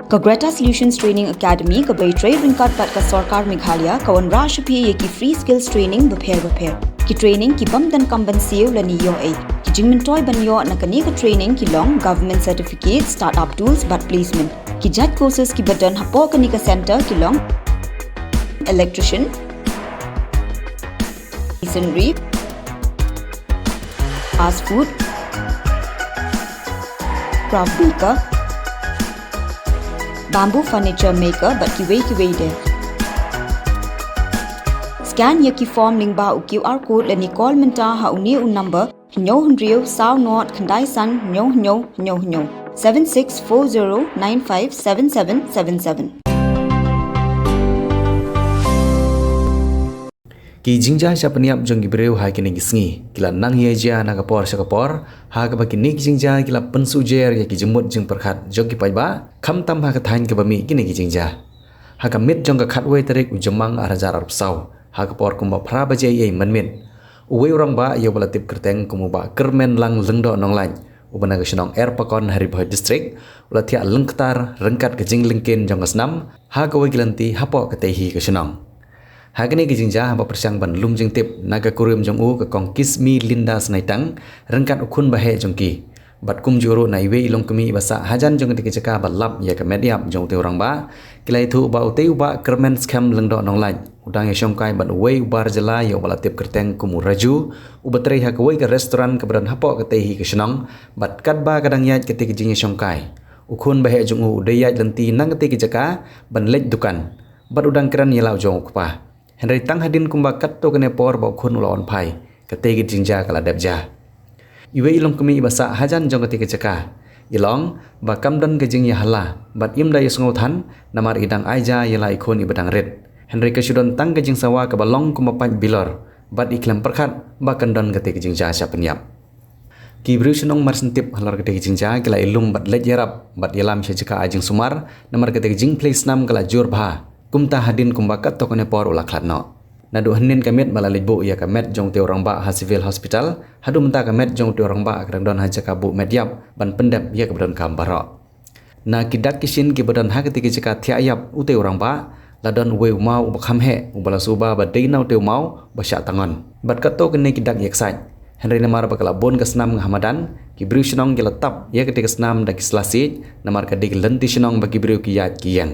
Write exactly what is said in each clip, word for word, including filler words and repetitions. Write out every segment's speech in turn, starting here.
Ka Greta Solutions Training Academy kaba trei ryngkat bad ka Sorkar Meghalaya ka wanrah sha phi ïa ki free skills training bapher bapher. Ki training ki bym donkam ban siew lane ïohi. Ki jingmyntoi ban ïoh na kane ka training ki long government certificate, startup tools bad placement. Ki jait courses kiba don hapoh kane ka center ki long electrician, masonry, fast food, craft maker, bamboo furniture maker bad kiwei kiwei de. Scan ïa ki form lyngba u QR code lane call mynta ha une u number hynñiew hynriew saw nod khyndai san hynñiew hynñiew hynñiew hynñiew, seven six four zero nine five seven seven seven seven. Ki jingjia shah pynïap jong ki briew ha kine ki sngi ki la nang ïa jia na ka por sha ka por, ha kaba kine ki jingjia ki la pynsuh jer ïa ki jingmut jingpyrkhat jong ki paidbah, khamtam ha ka thaiñ kaba mih kine ki jingjia. Ha ka miet jong ka khatwei tarik u Jymmang ar hajar arphew saw, ha ka por kumba phra baje ïa i mynmiet, uwei u rangbah ïa uba la tip kyrteng kum u Bah Kyrmenlang Lyngdoh Nonglait, uba na ka shnong Erpakon ha Ri Bhoi District, u la thiah lyngktar ryngkat ka jinglyngkhein jong ka snam ha kawei ka lynti hapoh katei hi ka shnong. Ha kane ka jingjia haba pyrshang ban lum jingtip na ka kurim jong u ka Kong Kismi Linda Snaitang ryngkat u khun baheh jong ki, bad kumjuh ruh na iwei i longkmie iba sah hajan jong katei ka jaka ba lap ïa ka met ïap jong utei u rangbah, ki la ïathuh ba utei u Bah Kyrmenskhem Lyngdoh Nonglait u dang ïashongkai bad uwei u bar jylla ïa uba la tip kyrteng kum u Raju, uba trei ha kawei ka restaurant kaba don hapoh katei hi ka shnong, bad katba ka dang ïaid katei ka jingïashongkai, u khun baheh jong u u dei ïaid lynti na katei ka jaka ban leit dukan, bad u dang kren ïa la u jong u kpa. Hynrei tang hadien kumba katto katne por ba u khun u la wan phai, katei ka jingjia ka la dep jia. Iwei i longkmie iba sah hajan jong katei ka jaka i long ba kam don ka jingïahala bad im da ïasngew than, namar i dang ai ja ïa la i khun iba dang rit. Hynrei ka shu don tang ka jingsawa kaba long kumba pait bilor, bad i khlem pyrkhat ba kan don katei ka jingjia shah pynïap. Ki briew shnong Marsentip halor katei ka jingjia ki la ïalum bad leit ïarap bad ïalam sha jaka ai jingsumar, namar katei ka jingphlei snam ka la jur bha, kumta hadien kumba katto katne por u la khlad noh. Naduh hynnin ka miet ba la leit buh ïa ka met jong utei u rangbah ha Civil Hospital, haduh mynta ka met jong utei u rangbah ka dang don ha jaka buh met ïap ban pyndep ïa kaba donkam baroh. Na ki dak ki shin kiba don ha katei ka jaka thiah ïap utei u rangbah, la don uwei u maw uba kham heh uba la suba ba dei na utei u maw ba shah tangon, bad katto katne ki dak ïaksaid. Hynrei namar ba ka la bun ka snam nga ha madan, ki briew shnong ki la tap ïa katei ka snam da ki sla siej, namar ka dei ka lynti shnong ba ki briew ki ïaid ki ïeng.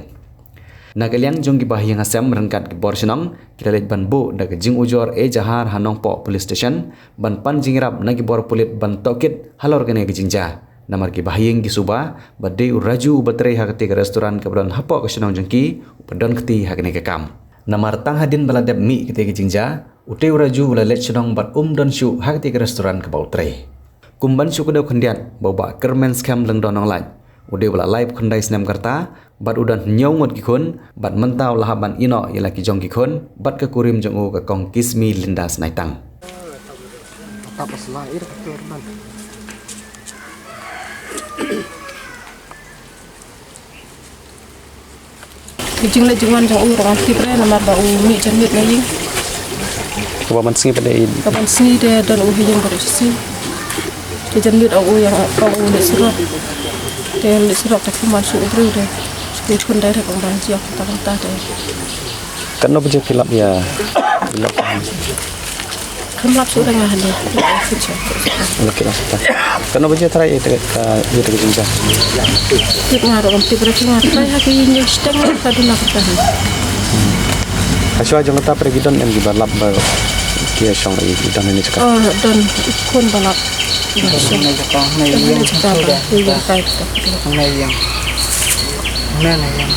Na ka liang jong ki bahaïing hasem ryngkat ki bor shnong ki la leit ban buh da ka jingujor ejahar ha Nongpoh Police Station ban pan jingïarap na ki bor pulit ban tohkit halor kane ka jingjia. Namar ki bahaïing ki suba ba dei u Raju uba trei ha katei ka restaurant kaba don hapoh ka shnong jong ki uba don kti ha kane ka kam. Namar tang hadien ba la dep mih katei ka jingjia, utei u Raju u la leit shnong bad um don shuh ha katei ka restaurant kaba u trei. Kum ban shu kdew khyndiat ba u Bah Kyrmenskhem Lyngdoh Nonglait u dei uba la laiphew khyndai snem ka rta, bad u don hynñiew ngut ki khun, bad mynta u la hap ban ïehnoh ïa la ki jong ki khun bad ka kurim jong u ka Kong Kismi Linda Snaitang. Ka jingleit jingwan jong u ruh ngam tip re namar ba u mih janmiet na ïing. Kaba mynsngi pat de i. Kaba mynsngi de don u ha ïing baroh shisien. Te janmiet ong u ïa nga, ong u leit surok. Te leit surok te kumban shu u briew de. Te khun direct ong ban jiak ta ta te. Katno baje phi lap ïa i lok? Kham lap shuh da nga hangne. Lok ki lap shuh. Katno baje tharai ïa ka, ïa ka jingjia? Tip nga ruh ngam tip re, nga tharai ha ki ïing shiteng ka duna kata. Hashwa jong kata pyrshah ki don em kiba lap ba ki ïashong ïa ki don hangne jaka? Oh, don khun ba lap. Hangne jaka, hangne ïing. Hangne jaka ba, ïing kai kata. Hangne ïing. Hangne, hangne ïing.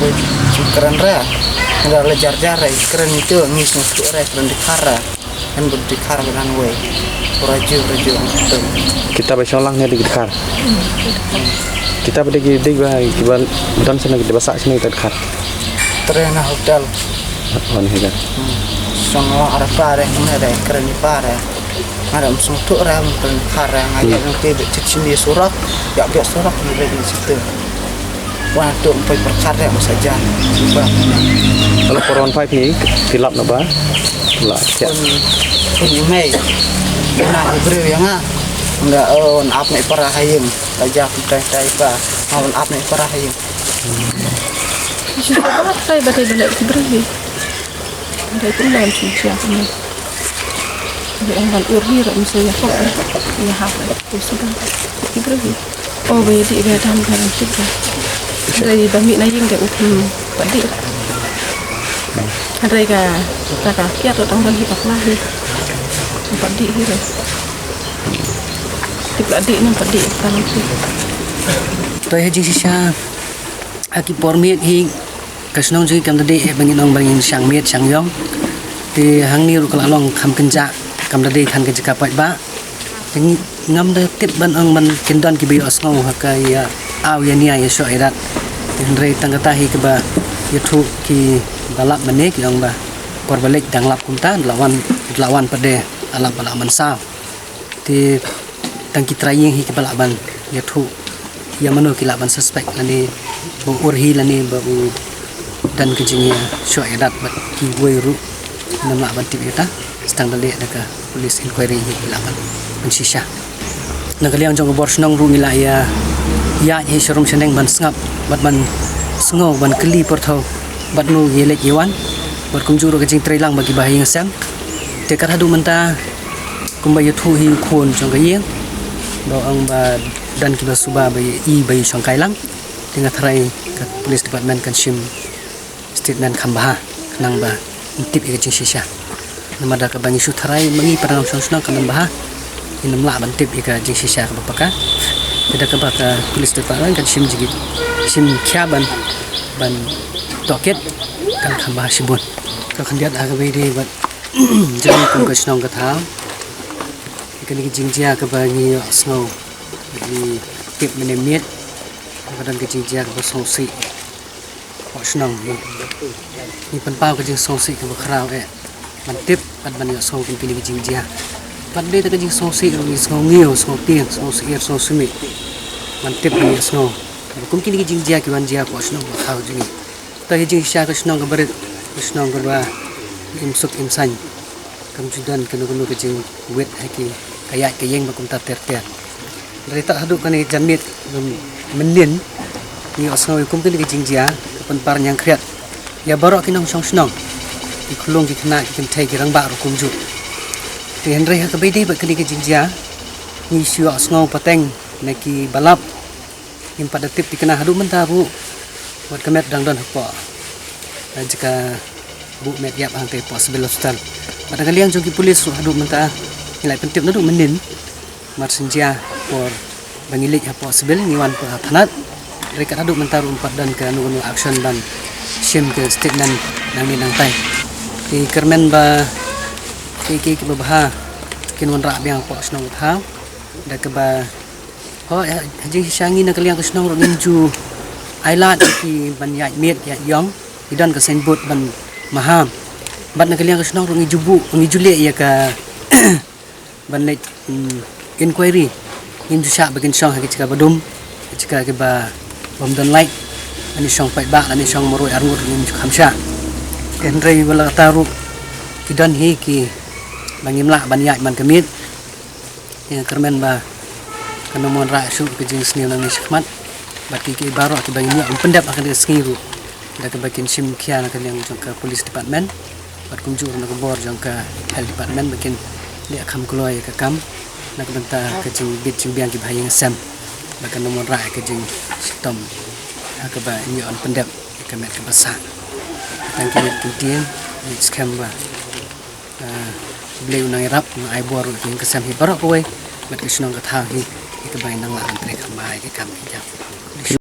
Wei, kren re. Nda la jar jar re, kren itu, ngi sngewthuh re, kren dkhar re. Kan bud dkhar ba dang wei. Ura ju, ura ju, betul. Kita ba shong lang ne dkhar. Kita ba degi, degi ba, kiba don sene kita ba sah sene dkhar. Trei na hotel. Oh, ne hotel. Shong wa arpa re, ne re, kren ni pa re. Nga da ym sngewthuh re, ym kren dkhar re, nga ïa nang te bit chin ïa surok, ïa bit surok, nga bit ni situ. Wan tu ym poi pyrkhat re, masa jan. Ba. Kalau koron pai phi, phi lap na ba? La, ya. Pun, pun email. Puna u briew ïa nga. Nga, oh, wan ap na i para ha ïing. Ka ja ku tai tai pa. Nga wan ap na i para ha ïing. Shi ka ba tai ba tai ba leh ki briew hi. Dai kum lam shi sia kum ni. Dai ang ban ur hi ra um sa ya ko. Ya ha ko. Ku sa ba. Ki briew hi. Oh, ba ya di ba ya dam ba ran ki briew. Dai ba mi na ïing dai u kum ba di. Dai ka ta ka ya to tang ban hi pa la hi. Ba di hi ra. Tip la dih nang pat dih ta nang sih. Toi ha jingshisha ha ki por miet hi ka shnong jong ngi kam da dei eh ba ngin ong ba ngin shang miet shang ïong. Te hangne ruh ka la long kham kynjah, kam da dei than ka jaka paidbah. Te ngi ngam da tip ban ong ban kin don kiba ïohsngew ha ka ïa aw ïa nia ïa shoh ïa dat. Te hynrei tang kata hi kaba ïathuh kiba lap mane ki ong ba por ba leit dang lap kumta, la wan, la wan pat de, la lap ba la man saw. Te tang ki trai ïing hi kiba lah ban ïathuh ïa mano ki lah ban suspect lane ba u ur hi lane ba u don ka jingïashoh ïa dat bad kiwei ruh ngim lah ban tip ïa ta. Sa tang da leh da ka police inquiry hi ki lah ban pynshisha. Na ka liang jong ka bor shnong ruh ngi lah ïa ïaid hi sharum shaneng ban sngap bad ban sngew ban kylli pyrthuh bad no ïa leit ïa wan bad kumjuh ruh ka jingtrei lang ba kiba ha ïing ha sem. Te kat haduh mynta kumba ïathuh hi u khun jong ka ïing ba ong ba don kiba suba ba ïa i ba ïa shongkai lang. Te nga tharai ka police department kan shim statement kham bha khnang ba ngin tip ïa ka jingshisha. Namar da kaba ngi shu tharai ma ngi para nongshong shnong kan ym bha, ngin ym lah ban tip ïa ka jingshisha kaba paka. Te da kaba ka police department kan shim jingit, shim khia ban, ban tohkit kan kham bha shibun. Ka khyndiat ha kaba ïadei bad jong ngi kum ka shnong ka thaw. Kane ka jingjia kaba ngi ïohsngew, ngi tip mynne miet, ka don ka jingjia kaba sngewsih. Hapoh shnong hi ngi pynpaw ka jingsngewsih kaba khraw eh ban tip bad ban ïohsngew kum kine ki jingjia. Bad dei ta ka jingsngewsih ruh ngi sngewngiew, sngewtieng, sngewsyier, sngewsumih ban tip ban ïohsngew ba kum kine ki jingjia ki wan jia hapoh shnong ba khraw jong ngi. Ta hi jingshisha ka shnong kaba rit, ka shnong kaba im suk im saiñ. Kam ju don kano kano ka jingwit ha ki ka ïaid ka ïeng ba kumta ter ter. Hynrei tat haduh kane ka janmiet mynnin ngi ïohsngew ïa kum kane ka jingjia ka pynpar ñiangkhriat ïa baroh ki nongshong shnong, ki khyllung ki khynnah ki kynthei ki rangbah ruh kumjuh. Te hynrei ha kaba ïadei bad kane ka jingjia ngi shu ïohsngew pateng na kiba lap. Ngim pat da tip thikna haduh mynta ruh wat ka met dang don hapoh, eh, jaka buh met ïap hangtei hapoh Civil Hospital. Bad na ka liang jong ki pulis ruh haduh mynta ngi la pyntip naduh mynnin. Mar shen jia por ba ngi leit hapoh Civil ngi wan hapoh thanat. Hynrei kat haduh mynta ruh ym pat don kano kano action ban shim ka statement nangne nangtai. Te kyrmen ba kiei kiei kiba bha kin wanrah biang hapoh shnong ka thaw. Da kaba Ho, ha, ha jingshisha ngi na ka liang ka shnong ruh ngim ju ailad ïa ki ban ïaid miet ïaid ïong. Ngi don ka signboard ban maham. Bad na ka liang ka shnong ruh ngi ju buh, ngi ju leh ïa ka ban leit, mm, inquiry. Ngim ju shah ba kin shong ha ki jaka ba dum, ki jaka kiba bym don lait. Lane shong paidbah, lane shong marwei arngut ngim ju kham shah. Hynrei wat la katta ruh ki don hi kiba ngim lah ban ïaid man ka miet. Ïa kyrmen ba kan ym wanrah shuh ka jingsniew nangne shakhmat bad kiei kiei baroh kiba ngin ïoh pyndep ha kane ka sngi ruh da kaba kin shim khia na ka liang jong ka police department bad kumjuh ruh na ka bor jong ka health department ba kin leh kham kloi ïa ka kam na ka bynta ka jingbit jingbiang kiba ha ïing ha sem ba kan ym wanrah ïa ka jingshitom ha kaba ngin ïoh pyndep ïa ka met kaba sah. Tang ki met ki tieng, ki skhem ba Ah, U Blei un nang ïarap, un ai bor ruh ïa ki ïing ki sem hi baroh kawei, bad ka shnong ka thaw hi, ïa kaba ngin nang lah ban trei kham bha ïa ki kam ki jam.